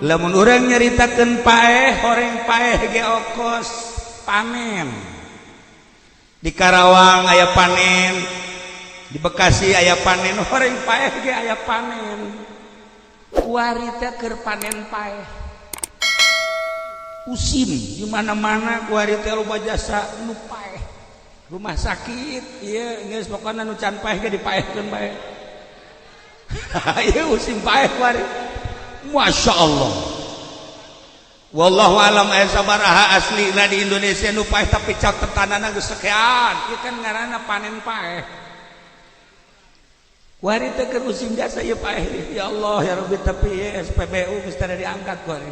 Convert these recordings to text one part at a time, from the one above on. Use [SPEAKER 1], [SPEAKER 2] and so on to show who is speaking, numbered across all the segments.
[SPEAKER 1] Lamun urang nyaritakeun paeh, horeng paeh ge okos panen. Di Karawang aya panen, di Bekasi aya panen, horeng paeh ge aya panen. Kuari teh keur panen paeh. Usim di mana-mana kuari teh loba jasa nu paeh. Rumah sakit ieu geus pokona nu can paeh ge dipaehkeun bae. Ieu usim paeh kuari. Masya Allah. Wallahu alam aya sabaraha aslina di Indonesia nu paeh, tapi catetanana geus sekian. Ieu kan ngaranna panen paeh. Kuari teh keur musim jasa ieu paeh. Ya Allah ya Rabbi, tapi ieu SPBU geus tara diangkat kuari.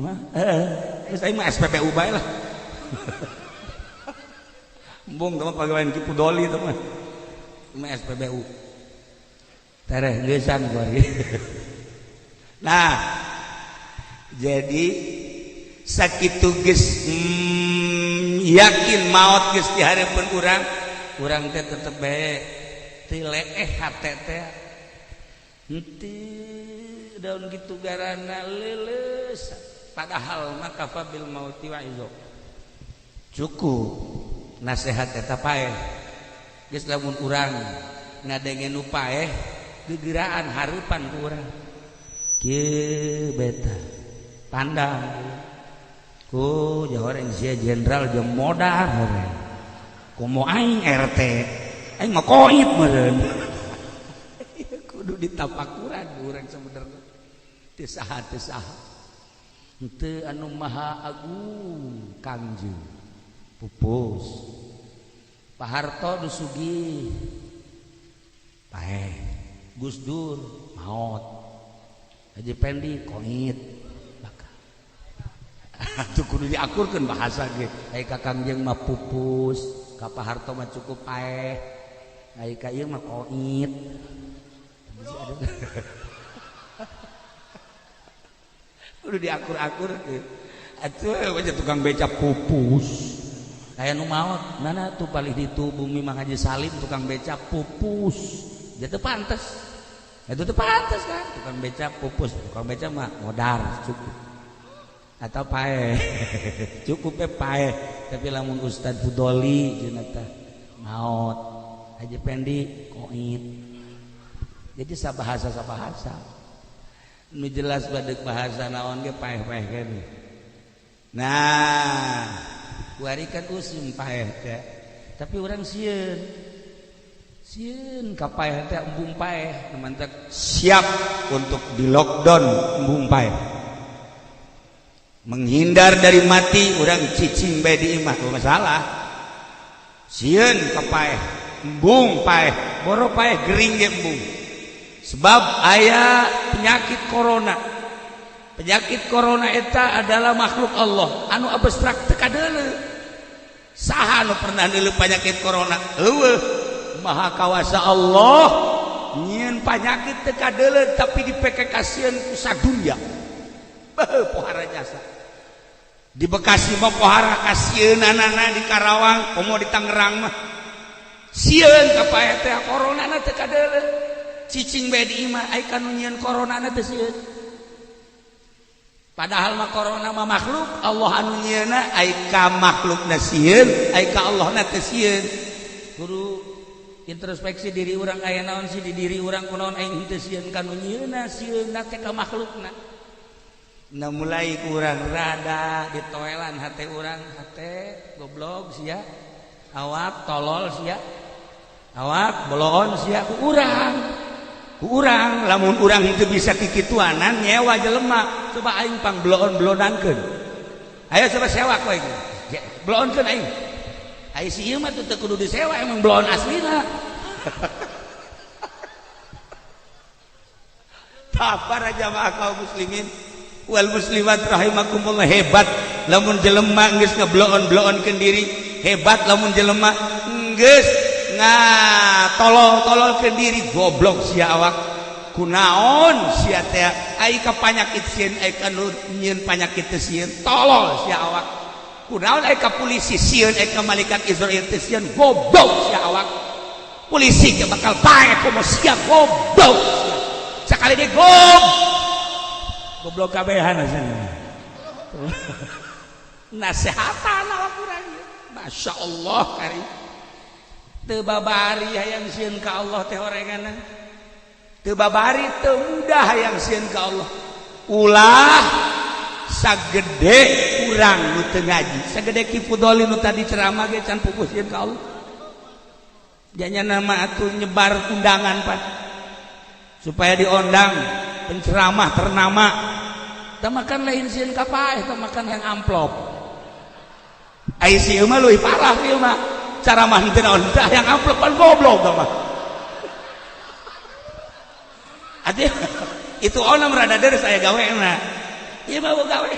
[SPEAKER 1] Heeh, geus aing mah SPBU bae lah. Embung teh mah pagawean Ki Pudoli teh mah. Mah SPBU. Tereh geusan kuari. Nah, jadi sakitu geus yakin maot geus di hareupeun urang, urang teh tetep bae teu leeh hate teh. Henteu daun gitu garana leuleus, padahal mah kafa bil mauti wa'izo. Cukup nasihat eta paeh. Geus lamun urang ngadenge nu paeh gegeraan hareupan ku urang. Kieu beta pandang ku jahoreng sia jenderal jeung modar horeng. Komo aing RT, aing mah koit meureun. Kudu ditapakuran urang sebenarnya. Teu saha teu saha. Henteu anu maha agung Kangjeng. Pupus. Pak Harto nu sugih. Paeh. Gus Dur maot. Haji Pendi koit. Bakal. Atuh kudu diakurkeun bahasa ge. Ai ka Kangjeng mah pupus, ka Pak Harto mah cukup paeh. Ai ka ieu mah koit. Kudu diakur-akur atuh aja tukang beca pupus. Aya nu maot, mana tuh palih ditu bumi Mang Haji Salim tukang beca pupus. Dia teu pantes. Itu teu pantes kan tukang beca pupus, tukang beca mah modar cukup. Atau paeh. Cukup paeh. Tapi lamun Ustad Fudoli cenah teh maot. Haji Pendi koit. Jadi sabahasa-sabahasa. Nu jelas badek bahasa naon ge paeh-paeh keneh. Nah, kuari kan usim paeh teh. Tapi urang sieun. Sieun ka paeh teh, embung paeh, mantak siap untuk di lockdown embung paeh. Menghindar dari mati urang cicing bae di imah masalah. Sieun ka paeh, embung paeh, boro paeh gering ge embung. Sebab aya penyakit corona. Penyakit corona eta adalah makhluk Allah anu abstrak teu kadeuleu. Saha anu pernah deuleu penyakit corona? Eueuh. Maha kawasa Allah nyieun penyakit teu kadeuleu tapi dipekekasieun ku sadunya. Beuh pohara jasa. Di Bekasi mah pohara kasieunanana, di Karawang komo di Tangerang mah. Sieun ka paeh teh corona na teu kadeuleu. Cicing bae di imah ai kanu nyieun corona na teu sieun. Padahal mah corona mah makhluk Allah anu nyieunna, ai ka makhlukna sieun, ai ka Allahna teu sieun. Kudu introspeksi diri urang, aya naon sih di diri urang, kunaon aing henteu sieun ka nu nyieunna, sieunna teh ka makhlukna. Nah mulai kurang rada ditoelan hate urang, hate goblok sia, awak tolol sia, awak boloon sia ku urang. Ku urang lamun urang itu bisa kikituanan nyewa jelema, coba aing pang bloon-bloonankeun. Ayo coba sewa ku aing. Bloonkeun aing. Ai si ieu mah teu kudu disewa, emang bloon aslina. Tah para jamaah kaum muslimin wal muslimat rahimakumullah, hebat lamun jelema geus ngebloon-bloonkeun diri, hebat lamun jelema geus tolol-tolol ke diri, goblok sia awak kunaon sia teh ai ka panyakit sieun, ai ka nu nyieun panyakit teh sieun, tolol sia awak kunaon, ai ka polisi sieun, ai ka malaikat Israil teh sieun, goblok sia awak. Polisi ge bakal paeh komo sia, goblok sia. Sakali deui goblok. Goblok kabehan asana. Nasehatan awak urang ieu. Masya Allah kari. Teu babari hayang sieun ka Allah teh orenganna. Teu babari teu mudah hayang sieun ka Allah. Ulah sagede urang nu teu ngaji, sagede Ki Fudoli nu tadi ceramah ge can puguh sieun ka Allah. Janya nama atuh nyebar undangan pan supaya diondang penceramah ternama. Teu makan lain sieun ka paeh, teu makan yang amplop. Ai si ieu mah leuwih parah ieu mah. Ceramah henteu naon tah yang amplop pan goblok tah mah. Atuh itu onam rada deres aya gawena. Ieu mah gawe.